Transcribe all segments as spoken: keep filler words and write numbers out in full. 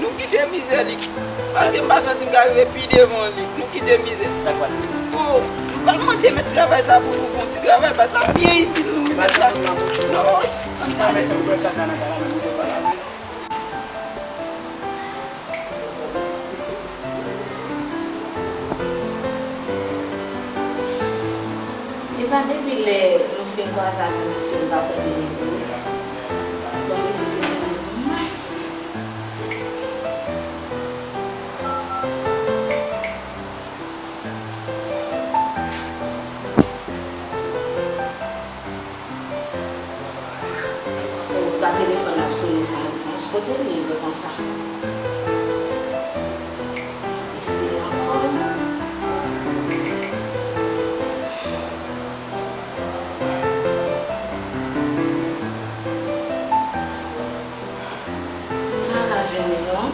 Nou kite mizè li. Paske m pa santi m ka rive pi devan li. Nou kite mizè. Sa k pase? Oh, m pa mande mèt travay sa pou nou fè yon ti travay. Bat la byen isit nou wi, mèt la. Non, ann ale. Epa depi lè nou fin kwaze a ti mesye, nou pa tande nouvèl. Bon, mesye, ou pa telefòn ap sone san repons. Kote l ye konsa? Eseye ankò. M pa ka jwenn li non.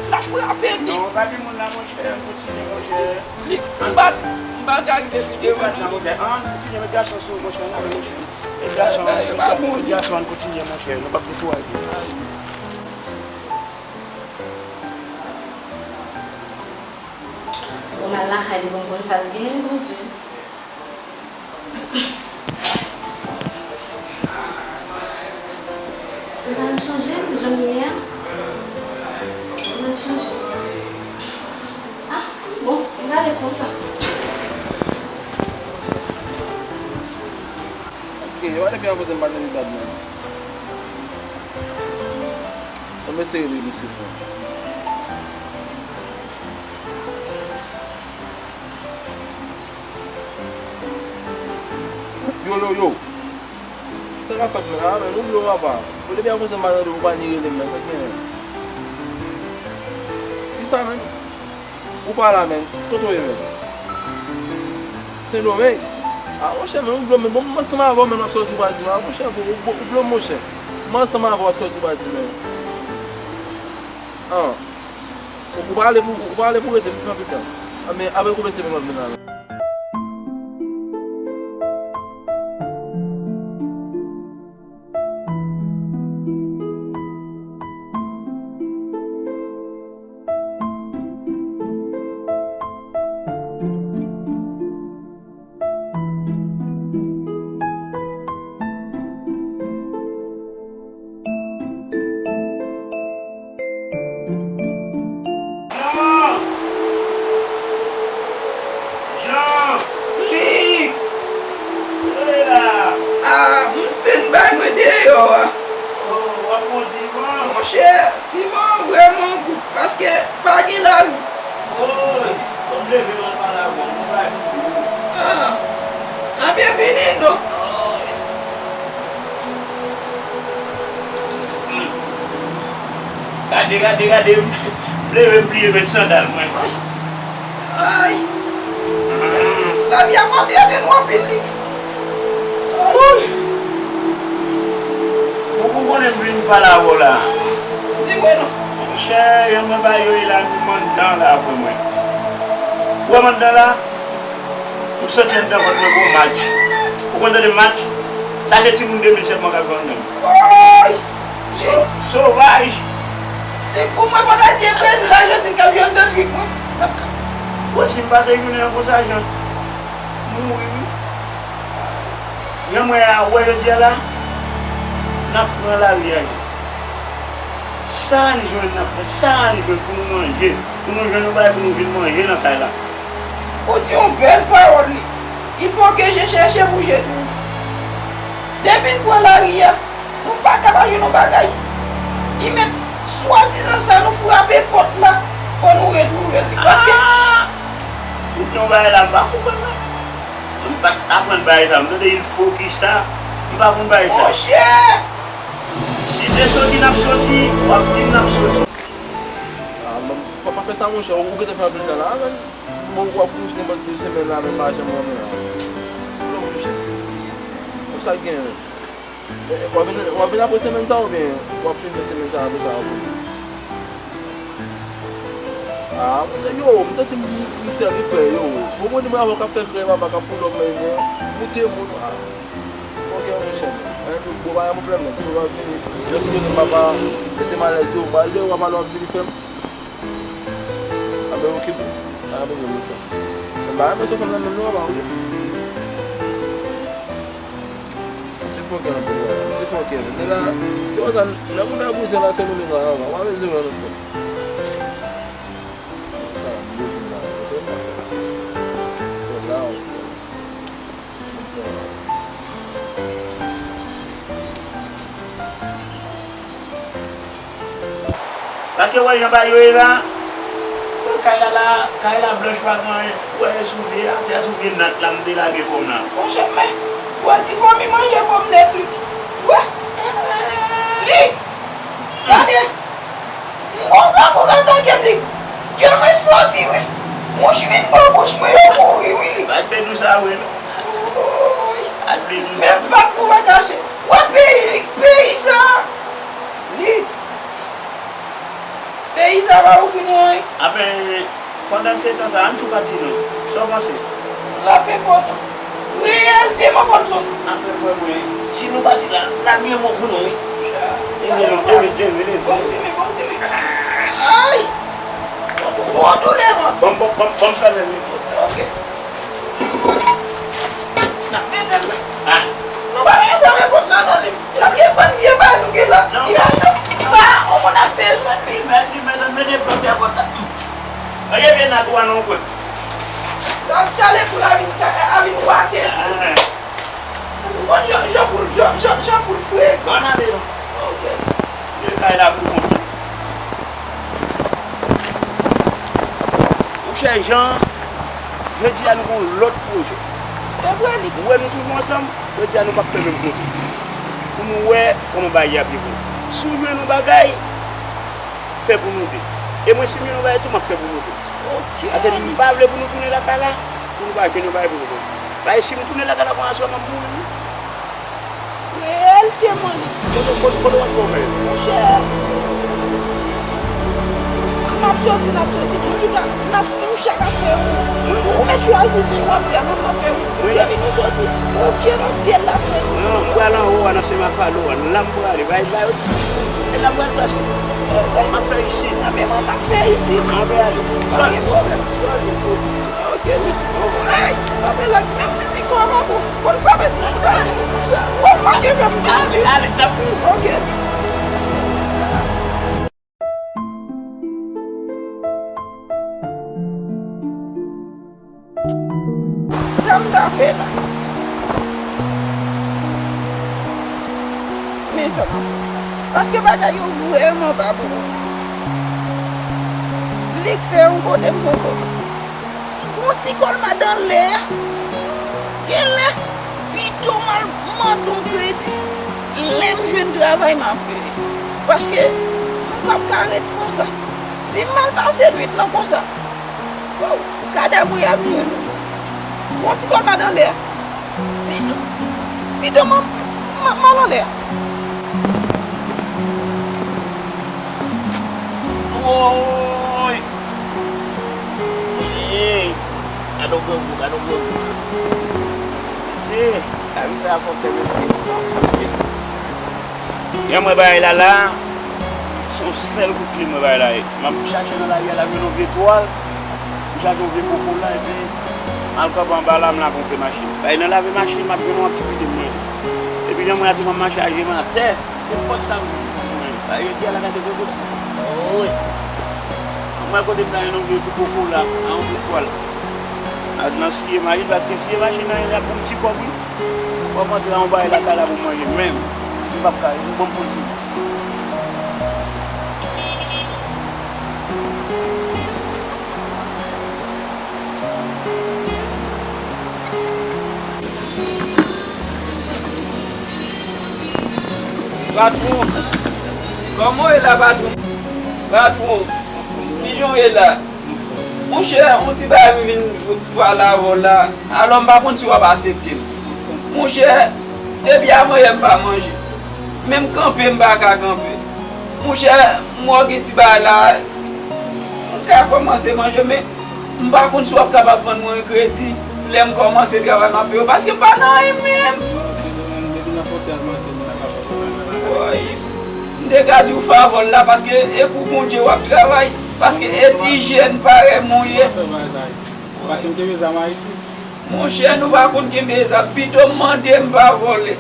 L ap frape li. Non, pa gen moun la, monchè, kontinye, monchè. Li, m pa, m pa ka rive pi devan non, monchè. An, kontinye, met gason sou, monchè, non, monchè. Met gason, met gason, met gason, kontinye, monchè. Nou p ap dekouraje. Bon, m al lakay li pou m konn sa l genyen, Bondye. Ou pral chanje m, jan m ye a? Ou pral chanje. Ah, bon, m gade konsa. Ok, yo ale byen anvan m pale li bad man. Ann eseye li, mesye. Yo, yo, yo. Sa k ap fèt menm la, menm? Ou blo papa. Ou depi avanse m pa tande ou pa ni rele m nan. Sa k genyen? Kisa menm? Ou pa la menm. Kote w ye menm? Sendomeng? A monchè, menm ou blo menm. Bon, m ansanm avè w menm w ap sòti w pa di m. A monchè, bon, ou blo monchè. M ansanm avè w w ap sòti w pa di m menm. An. Ou pale pou, ou pale pou rete pou fè pita. Anben, apre koupe se menm w ap vin la menm. Jean! Jean! Li! Soleil la! Ah, m stand by mwen deyò a. Oh, w ap pran ti van? Monchè, ti van an vrèman gou, paske pa gen lari. Oh, fò m leve m al pale avè w, m bay pou ou. Ah, ah, byenvini, non. Gade, gade, gade, m leve m bliye met sandal mwen. Ay! Lavi a maltrete nou anpil li. Wouy! Ou, ou konnen m vin pale avè w la. Di mwen non. Monchè, jan mwen ba yo ye la, m anndan la vre mwen. Ou wè m anndan la? M santi anndan vant mwen gon match. Ou konn tande match? Sa se timoun de mil sèlman k ap jwe anndan. Woy! So-, sovaj! E pou mwen, pandan Dye Brezil la, Arjantin k ap jwe anndan trik mwen. Woy, si m pase jounen an konsa, Jan, m mouri wi. Jan mwen a, ou wè jodi a la, n ap pran lari a, Jan. Sa n jwenn, n ap pran. Sa n jwenn pou nou manje. Pou nou jwenn yon bagay pou nou vin manje nan kay la. Ou di yon bèl pawòl li. Il faut que je cherche pour je trouve. Depi n pran lari a, nou pa ka pa jwenn yon bagay. Li menm, swadizan sa nou frape pòt la, fò nou retwouve li. Paske. Ah! Ou di yon bagay la, m pa konprann non. M pa t aprann bagay sa, m tande il faut kisa, m pa konn bagay sa. Monchè! Si se soti n ap soti, w ap di n ap soti. Ah, m, m pa fè sa, monchè. Ou gentan fè anpil tan la, menn. Bon, w ap kouri nenpòt de semèn la, menn, pa janm renmen la. Ou konn, monchè. Konsa k genyen, menn. W ap vin, w ap vin apre semèn sa oubyen w ap fin fè semèn sa apre sa oubyen? Ah, yo, m santi m, m sèvi frè, yo. Bon, bon, di mwen avè w k ap fè krèy, papa, k ap pull up, men, men, moute moun, ah. Ok, monchè. Anyen tou, bon, pa gen pwoblèm non. Si w ap vini, si w vini, papa, mete m alèz, di w pral de, w ap pale, w ap vini fè m. Anben, oke, bro. Pa gen pwoblèm, nou fè. Mwen pa renmen sa w fè m nan menm non, papa, oke? Se fòkè anpil, papa. Se fòkè, men la, se konsa, lè moun ta bouzen la, se nou menm la, papa. W ap bezwen wè nou fè. Sa, m bezwen la, oke? Fè la, oke. Paske w wè jan bagay yo ye la, kay la la, kay la blanch pa gen anyen. W wè e sou vye atè, sou vye nat la m te lage kò m nan. Monchè, men, w wè ti fanmi manje pòmdèt li. W wè? Li! Gade! M gon grangou k atake m li. Djòl mwen soti wi. Mouch vin bò bouch mwen yo mouri wi li. Bat Bedou sa vre non. Woy. Bat Bedou sa. Men bat pou pa kache. Wè peyi li, peyi sa. Li. Peyi sa pa ofri nou anyen. Apen, pandan se tan sa, ann tou pati non. Sa w panse? L ap enpòtan. Reyèlteman fò n soti. Apre frè mwen, si nou pati la, n ap gen mo pou nou wi. Ede nou, ede, ede, ede. Bon ti men, bon ti men. Ay! Gwo doulè man. Bon, bon, bon, bon, sa men wi. Ok. N ap mete l la. Ah. Nou pa menm fè fòt la non li. Paske bann vye bagay nou gen la. Non. Imajine sa, yon moun ap bezwen li. Li mèt, li mèt, mete pwòp fè fòt la. Gade vye nat ou a non kwè. Gad chale pou lavi, lavi nou atè sou. Bon, jan, jan pou l, jan, jan, jan pou l frekan. Bon, ale non. Ok. Vye kay la pou kontan. Monchè Jan, jodi a nou gon lòt pwojè. Se vre li. Ou wè nou toujou ansanm, jodi a nou p ap fè menm kote. Pou nou wè kòman bagay ap evoliye. Si w jwenn yon bagay, fè pou nou de. E mwen si m jwenn yon bagay tou, m ap fè pou nou de. Ok. Paske m pa vle pou nou tounen lakay la, pou nou pa jwenn yon bagay pou nou manje. Paske si m tounen lakay la konn aswè m ap mouri wi. Reyèlteman li. Kote, kote, kote w ap fè w menm? Monchè. M ap soti, m ap soti. Antouka, m ap, nou chak ap fè wout. Ou mèt chwazi men w ap fè, mwen m ap fè wout. Depi nou soti, yon dye nan syèl la fè. Non, m pral anwo a, nan semen Falo a. La m prale, bay, bay. E la m pral pase. M ap fè isit. Nan men mwen, m ap fè isit. Anben ale. Pa gen pwoblèm. Sòl. Ok, wi. Ey, pa fè lòt, menm si ti kò a pa bon, konn frape ti kò a. Sa, w ap manke fè m. Ale, ale, n ap. Ok. Sa m ta fè la? Men sa m ap fè. Paske bagay yo vrèman pa bon. Li k fè yon kote m poko. Gon ti kòlmad anlè a. Genlè, pito m al mande yon kredi. Lè m jwenn travay, m ap peye. Paske m p ap ka ret konsa. Si m al pase nwit lan konsa, oh, kadav mwen ap jwenn ou. Gon ti kòlmad anlè a. Pito, pito m, m, m al anlè a. Woy! Hey! Gad yon grangou, gad yon grangou. Mesye, lavi sa a fòkè, mesye. Jan m wè bagay la la, se yon sèl kout kle m wè bagay la ye. M ap chache nan lari a, la m jwenn yon vye twal, m chache yon vye popola, epi m al kanpe anba la, m lave yon pe machin. Bagay nan lave machin, m ap jwenn yon aktivite m manje. Epi jan m wè atè m ap mache a je m atè, se pòt sa m vin jwenn. Bagay yo di a la gade gwo kout. Wi. Mwen kote m ta jwenn yon vye ti popola, a yon vye twal. Al nan siye machin, paske siye machin nan, y ap pou m ti kòb, wi. Fò m antre nan yon bagay lakay la pou m manje menm. M p ap ka, m banm pou l fini. Patwon, kòman w ye la, patwon? Patwon, kijan w ye la? Monchè, yon ti bagay m vin pale avè w la. Alò, m pa konn si w ap aksepte m. Monchè, depi avan yè m pa manje. Menm kanpe, m pa ka kanpe. Monchè, m wè w gen ti bagay la. M ka kòmanse manje, men m pa konn si w ap kapab vann mwen yon kredi lè m kòmanse travay m ap peye w, paske m pa nan anyen menm. Se de menm, depi nan fwontyè a l manke m. Woy, m te ka di w favò l la, paske e pou Bondye w ap travay, paske e ti jèn parèy mwen w ye. Ou pa fè bagay sa isit. Ou pa konn kenbe zam Ayiti. Monchè, nou pa konn kenbe zam, pito m mande m pa vòlè.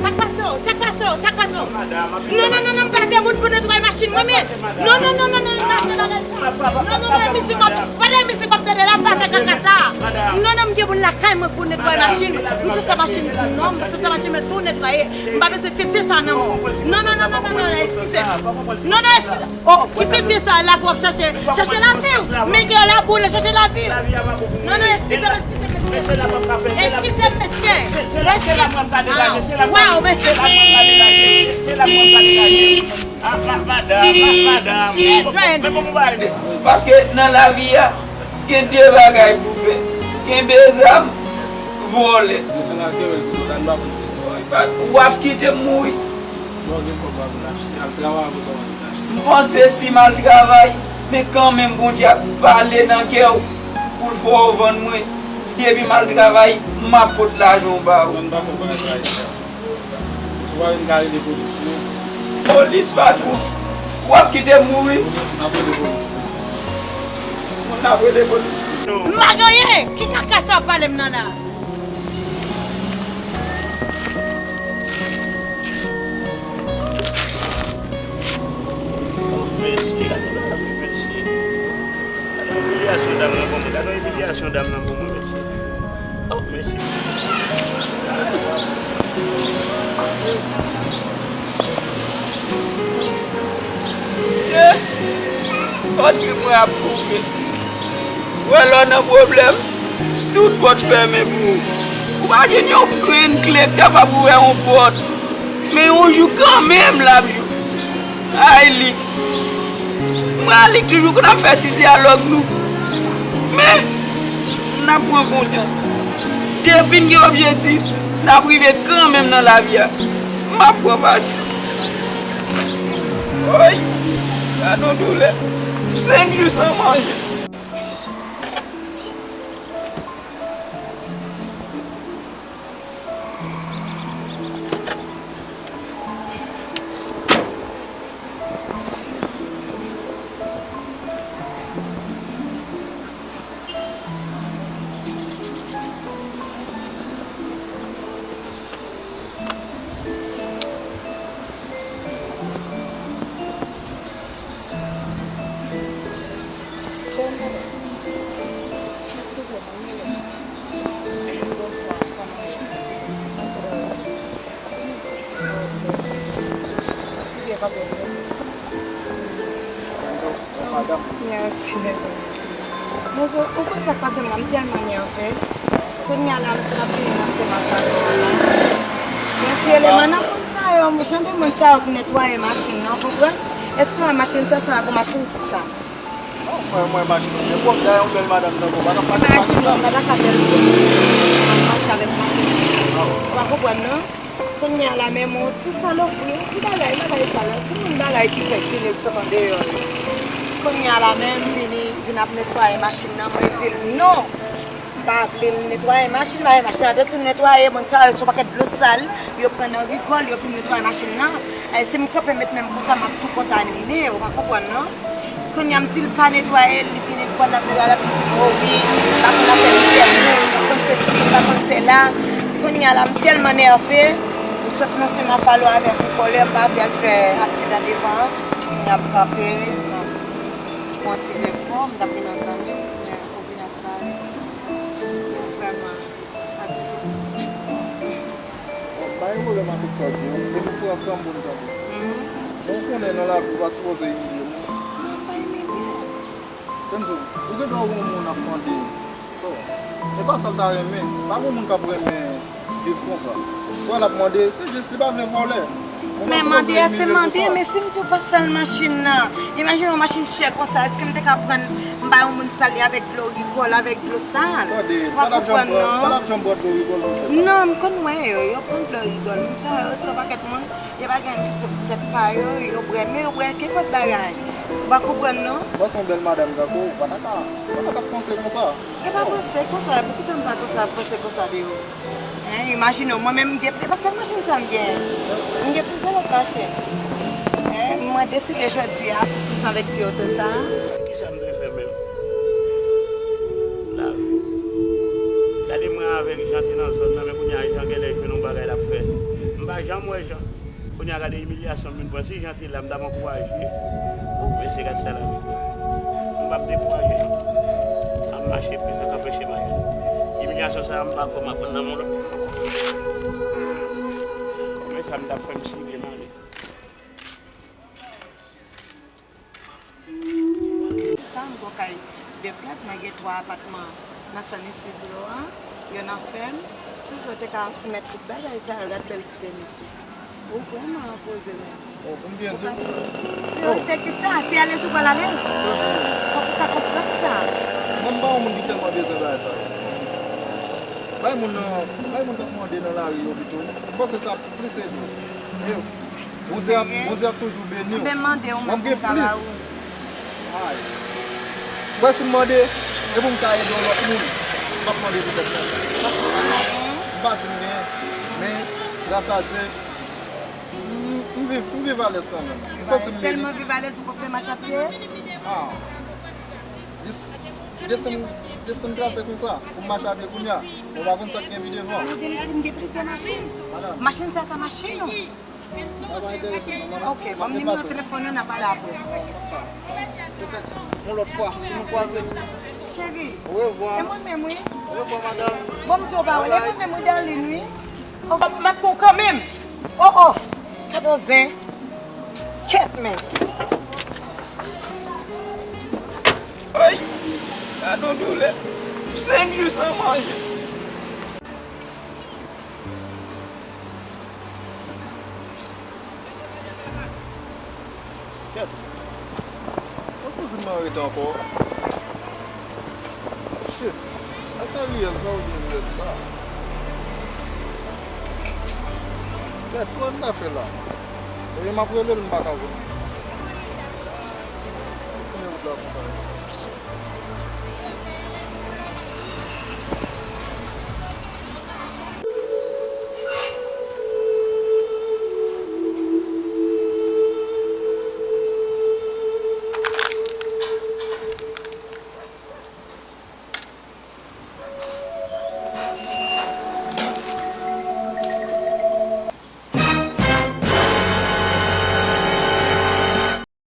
Sa k pase w? Sa k pase w? Sa k pase w? Non, non, non, non, m pa demoun pou netwaye machin mwen, men. Non, non, non, non, non, non, non, non, non, non, non, non, mizik w ap, pa de mizik w ap tande la, m pa fè kaka sa. Non, non, m gen moun lakay mwen pou netwaye machin. M sot sa machin pou non, m sot sa machin mwen tou netwaye. M pa bezwen tete sa nan mwen. Non, non, non, non, non, non, eskize. Non, non, eskize. Oh, ki tete sa la pou w ap chache, chache lavi w. Men gen la boule, chache lavi w. Non, non, eskize m, eskize m, eskize m. Eskize m, mesye. Eskize m. Ah, waw, mesye. Paske nan lavi a, gen de bagay pou fè. Kenbe zam, vòlè. W ap kite m mouri. M panse si m al travay, men kanmenm Bondye ap pale nan kè w pou l fè w vann mwen. Depi m al travay, m ap pot lajan w ba ou. Ou pa konprann sa, Ayisyen. Ou pa vin ka rele polis, non. Polis pa twoup. W ap kite m mouri. Moun ap rele polis, non. Moun ap rele polis. M pa gen anyen. Ki kaka sa w ap pale m nan la? Oh, mesye, gade yon bagay, mesye. Gade yon imilyasyon dam nan pou mwen. Gade yon imilyasyon dam nan pou mwen, mesye. Oh, mesye. Ye, kote mwen ap twouve. Ou wè lè w nan pwoblèm, tout pòt fèmen pou ou. Ou pa jwenn yon grenn kle k kapab ouvè yon pòt. Men yon jou kanmenm l ap jou. Aylik. Mwen Aylik toujou konn ap fè ti dyalòg nou. Men, n ap pran konsyans. Depi n gen objektif, n ap rive kanmenm nan lavi a. M ap pran pasyans. Woy! Gad yon doulè. Senk jou san manje. Eskize mwen, Mele. Bonswa, kòman w ye? Byen, pa byen, mèsi. Mèsi, mèsi. Mèsi, ou konn sa k pase m la, m tèlman nève. Kounye a la, m t ap vini nan seman sa yo la. Yon ti eleman nan moun sa yo, jan de moun sa yo pou netwaye machin nan, w konprann? Èske w wè machin sa, sa pou machin pou sa? Non, mwen, mwen, machin ou byen pwòp, dayè yon bèl madanm tankou w pa ka mache avèk machin sa. Machin nan, pa ta ka bèl tou. M ap mache avèk machin sa. Ou pa konprann, non? Kounye a la, men yon ti salopri, yon ti bagay, bagay sal, timoun bagay ki fèk vini, ki sot andeyò yo. Kounye a la, men m vini, vin ap netwaye machin nan, mwen di l non. M pa vle l netwaye machin, bagay machin nan te tou netwaye, moun sa yo se yon pakèt dlo sal, yo pran nan rigòl, yo fin netwaye machin nan. E, si m kanpe met men m konsa, m ap tou kontamine, ou pa konprann non. Kounye a m di l pa netwaye, li vini pran l ap netwaye, l ap di m, o wi, m pa konn afè misye moun, m pa konn sesi, m pa konn sela. Kounye a la, m tèlman nève, m sot nan seman sa yo avèk yon kòlè, m pa vle al fè aksidan devan an. Kounye a m kanpe, m ap pran ti repo, m t ap vin nan zanmi m, men ou vin ap pale. Vrèman. Bon, pa gen pwoblèm ak tout sa w di yo. Depi n pran san m pou n tande. Bon, ou konnen nan lavi, ou pa sipoze imilye moun. Non, m pa imilye. Tande, ou gen dwa wè yon moun ap mande, bon, e pa sa l ta renmen. Pa gen moun k ap renmen viv konsa. Swa l ap mande, se jis li pa vle vòlè. Men mande a se mande, men si m di w pa sal machin nan, imajine yon machin chè konsa, èske m te ka pran, m Pa yon moun sal li avèk dlo rigòl, avèk dlo sal. Tande, ou pa konprann non. Pa n ap janm bwè dlo rigòl pou fè sa. Non, m konn wè yo, yo pran dlo rigòl. Moun sa yo, se yon pakèt moun, yo pa gen piti pou tèt pa yo, yo bwè, men yo bwè kenpòt bagay. Ou pa konprann non. Mwen se yon bèl madanm tankou w, ou pa ta ka, ou pa ta ka panse konsa. E pa panse konsa, poukisa m pa konsa, panse konsa de ou? Hein, imajine w, mwen menm m gen, e pa sèl machin sa m gen. M gen plizyè lòt machin. Hein, mwen deside jodi a soti san vèk ti oto sa. Kisa m dwe fè menm? Lavi. Gade mwen avèk Jan te nan zòn nan, men kounye a Jan genlè jwenn yon bagay l ap fè. M pa janm wè Jan. Kounye a gade imilyasyon m vin pran. Si Jan te la, m t ap ankouraje. Bon, mesye, gad sa lavi. M p ap dekouraje non. M ap mache plis antan peche mache. Imilyasyon sa a, m pa kwè m ap pran nan men yon lòt moun ankò. Kòman sa m t ap fè m siye m ale? Tan m gon kay de plat, mwen gen twa apatman nan San Isidro an, yo nan fèm. Si yo te ka mèt tout bagay sa yo, gad bèl ti pè misye. Ou vrèman poze menm. Oh, pou m byen di w. Priyorite ki sa? Si alèz ou pral alèz. Fòk ou ta konprann sa. Mwen m pa yon moun ki tèlman bezwen bagay sa yo. Bay moun nan, bay moun k ap mande nan lari yo pito. M panse sa plis ede w. Bondye ap, Bondye ap toujou beni w. Mwen gen plis. Ay. Mwen si m mande, e pou m ka ede yon lòt moun, m ap mande poutèt mwen. M pa di m gen, men, gras a Dye, m, m viv, m viv alèz kanmenm. M santi m beni. Tèlman viv alèz ou konn fè mach a pye? Ah. Desann, desann trase konsa, pou m mache a pye kounye a. Ou pa konn sa k gen pi devan. Ou gen, ou gen plizyè machin. Machin sa ka mache nou. Sa pa enterese m non, manman. Ok, ban m nimewo telefòn ou, n a pale apre. Petèt yon lòt fwa, si nou kwaze. Cheri, orevwa. E mwen menm, wi. Orevwa, madanm. Bon, m di w pa wè, e mwen menm, wi, darling, wi. Oh, m ap pran w kanmenm. Oh, oh. Gad yon zen. Kèt, men. Ay, gad yon doulè. Senk jou san manje. Kèt. Mwen toujou nan rete ankò. Shit. Asa riyèl sa ou di riyèl sa. Kèt, kòman m ta fè la? Epi m ap rele l, m pa ka jwenn li. Kontinye wout la konsa.